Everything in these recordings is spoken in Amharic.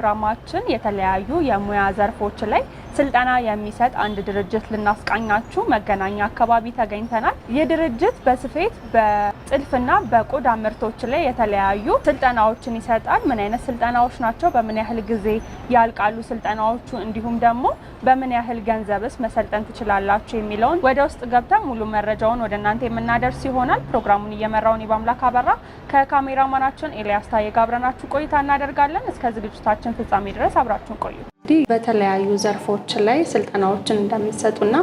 ፕሮግራማችን የተለያዩ የሙያ ዘርፎች ላይ ስልጠና የሚሰጥ አንድ ድርጅት ልናስቃኛችሁ መገናኛ አካባቢ ተገኝተናል። ይህ ድርጅት በስፌት፣ በጥልፍና በቆዳ ምርቶች ላይ የተለያዩ ስልጠናዎችን ይሰጣል። ምን አይነት ስልጠናዎች ናቸው? በምን ያህል ጊዜ ያልቃሉ ስልጠናዎቹ? እንዲሁም ደግሞ በምን ያህል ገንዘብስ መሰልጠን ትችላላችሁ የሚለውን ወደ ውስጥ ገብተን ሙሉ መረጃውን ወደ እናንተ የምናደርስ ይሆናል። ፕሮግራሙን እየመራውን በአምላክ አበራ ከካሜራማናችን ኤልያስ ታዬ ጋር አብረናችሁ ቆይታ እናደርጋለን። እስከ ዝግጅታችን ፍጻሜ ድረስ አብራችሁን ቆዩ። እንግዲህ በተለያዩ ዘርፎች ላይ ስልጠናዎችን እንደምትሰጡና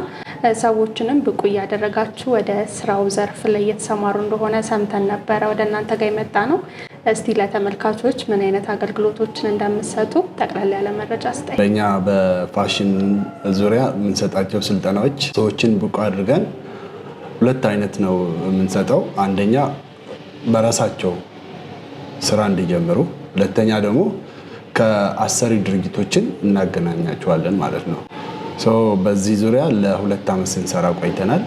ሰዎችንም ብቁ እያደረጋችሁ ወደ ስራው ዘርፍ ላይ እየተሰማሩ እንደሆነ ሰምተን ነበረ ወደ እናንተ ጋር የመጣ ነው። እስቲ ለተመልካቾች ምን አይነት አገልግሎቶችን እንደምትሰጡ ጠቅለል ያለ መረጃ ስጠኝ። በእኛ በፋሽን ዙሪያ የምንሰጣቸው ስልጠናዎች ሰዎችን ብቁ አድርገን ሁለት አይነት ነው የምንሰጠው። አንደኛ በራሳቸው ስራ እንዲጀምሩ፣ ሁለተኛ ደግሞ ከአሰሪ ድርጅቶችን እናገናኛቸዋለን ማለት ነው። በዚህ ዙሪያ ለ2 ዓመት ስንሰራ ቆይተናል።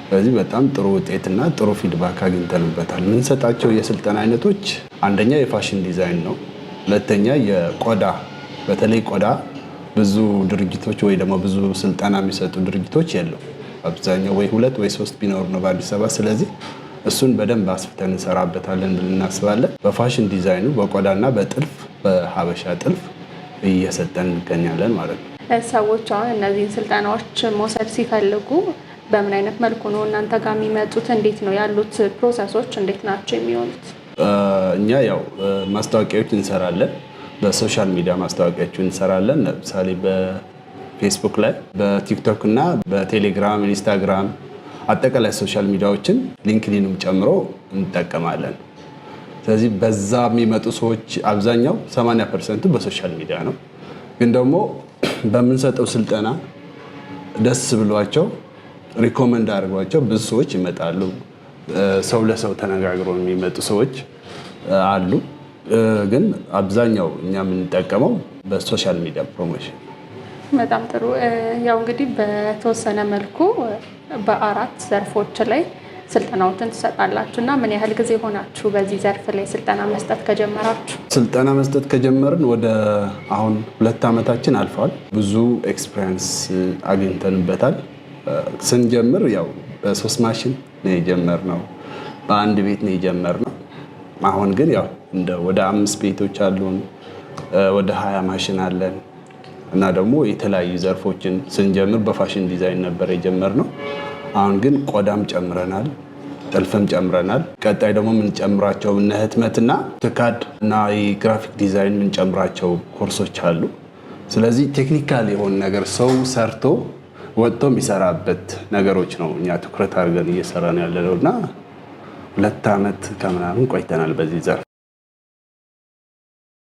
በዚህ በጣም ጥሩ ውጤትና ጥሩ feedback አግኝተንበታል። የምንሰጣቸው የስልጠና አይነቶች አንደኛ የ fashion design ነው። ሁለተኛ የቆዳ፣ በተለይ ቆዳ ብዙ ድርጅቶች ወይ ደግሞ ብዙ ስልጠና የሚሰጡ ድርጅቶች የሉም። አብዛኛው ወይ ሁለት ወይ ሶስት ቢኖሩ ነው በአዲስ አበባ። ስለዚህ እሱን በደንብ አስፍተን እንሰራበታለን ብለን እናስባለን። በ fashion design ኑ በቆዳና በጥልፍ፣ በሀበሻ ጥልፍ እየሰጠን እንገኛለን ማለት ነው። ሰዎች አሁን እነዚህን ስልጠናዎች መውሰድ ሲፈልጉ በምን አይነት መልኩ ነው እናንተ ጋር የሚመጡት? እንዴት ነው ያሉት process ኦች፣ እንዴት ናቸው የሚሆኑት? እኛ ያው ማስታወቂያዎች እንሰራለን። በ social media ማስታወቂያዎች እንሰራለን። ለምሳሌ በፌስቡክ ላይ፣ በቲክቶክ እና በቴሌግራም፣ ኢንስታግራም፣ አጠቃላይ social media ዎችን LinkedIn ም ጨምሮ እንጠቀማለን። ስለዚህ በዛ የሚመጡ ሰዎች አብዛኛው 80% ቱ በ social media ነው። ግን ደግሞ በምንሰጠው ስልጠና ደስ ብሏቸው recommend አድርጓቸው ብዙ ሰዎች ይመጣሉ። ሰው ለሰው ተነጋግሮ የሚመጡ ሰዎች አሉ። ግን አብዛኛው እኛ የምንጠቀመው በ social media promotion። በጣም ጥሩ። ያው እንግዲህ በተወሰነ መልኩ በአራት ዘርፎች ላይ ስልጠናዎችን ትሰጣላችሁ እና ምን ያህል ጊዜ ሆናችሁ በዚህ ዘርፍ ላይ ስልጠና መስጠት ከጀመራችሁ? ስልጠና መስጠት ከጀመርን ወደ አሁን 2 ዓመታችን አልፈዋል። ብዙ experience አግኝተንበታል። ስንጀምር ያው በሶስት ማሽን ነው የጀመርነው፣ በአንድ ቤት ነው የጀመርነው። አሁን ግን ያው እንደ ወደ አምስት ቤቶች አሉን፣ ወደ 20 ማሽን አለን እና ደግሞ የተለያዩ ዘርፎችን ስንጀምር በ fashion design ነበር የጀመርነው። አሁን ግን ቆዳም ጨምረናል፣ ጥልፍም ጨምረናል። ቀጣይ ደግሞ የምንጨምራቸው እነ ህትመትና AutoCAD እና የ graphic design የምንጨምራቸው ኮርሶች አሉ። ስለዚህ technical የሆነ ነገር ሰው ሰርቶ ወጥቶ የሚሰራበት ነገሮች ነው እኛ ትኩረት አድርገን እየሰራን ያለነው እና 2 ዓመት ከምናምን ቆይተናል በዚህ ዘርፍ።